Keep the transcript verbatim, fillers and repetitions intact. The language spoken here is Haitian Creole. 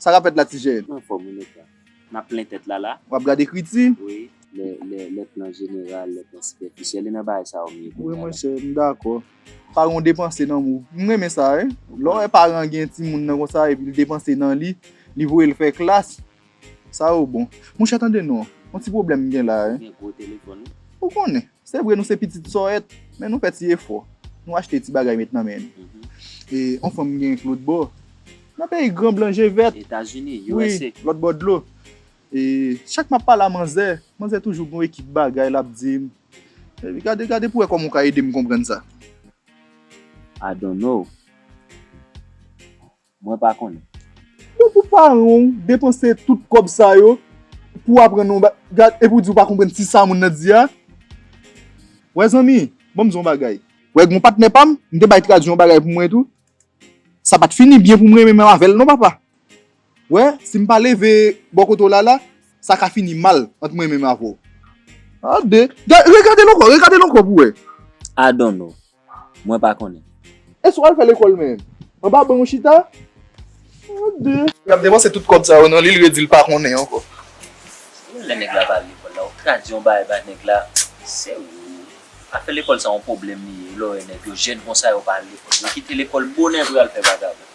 Sa k ap fèt la, ti jèn? Anfòm, wi, nèg la. N ap plen tèt la la. W ap gade ekriti? Wi, lè, lè, lè plan jeneral, lè plan sipèfisyèl, e nan bagay sa yo m ye Wi, kounye a la. Monchè, m dakò. Paran w depanse nan mou. M renmen sa, wi. Lè w wè paran gen timoun nan konsa, epi l depanse nan li, li voye l fè klas. Sa yo bon. Monchè, tande non. Yon ti pwoblèm m gen la, wi. Gen gwo telefòn, wi. Ou konnen, se vre nou se pitit sòyèt, men nou fè ti efò. Nou achte ti bagay met nan men nou. Mhm. E yon fanm m gen k lòt bò. Nan peyi gran blan je vèt. Etazini, Wi, U S A. Lòt bò dlo. E chak m ap pale a manzè, manzè toujou gen yon ekip bagay l ap di m. E gade, gade pou wè kòman w ka ede m konprann sa. I don't know. Mwen pa konnen. Bon, pou paran w depanse tout kòb sa yo pou w aprann yon ba- gad, epi w di w pa konprann ti sa moun nan di a. Wè zanmi, ban m di w yon bagay. Wè gen yon patnè pa m, m te bay tradui yon bagay pou mwen tou. Sa pa t fini byen pou m renmen menm avè l non papa. Wè, si m pa leve bò kote w la la, sa ka fini mal ant mwen menm avè w. Tande, ga- regade l ankò, regade l ankò pou wè. I don't know. Mwen pa konnen. Èske w al fè lekòl menm? Anba ban w chita? Tande. L ap depanse tout kòb sa yo nan li, l redi l pa konnen ankò. Lè nèg la pa al lekòl la, ou tradui yon bagay ba nèg la. Serye. Afè lekòl sa yon pwoblèm li ye. Lè w wè nèg yo jèn konsa yo pa al lekòl. Yo kite lekòl bonè pou y al fè vagabon.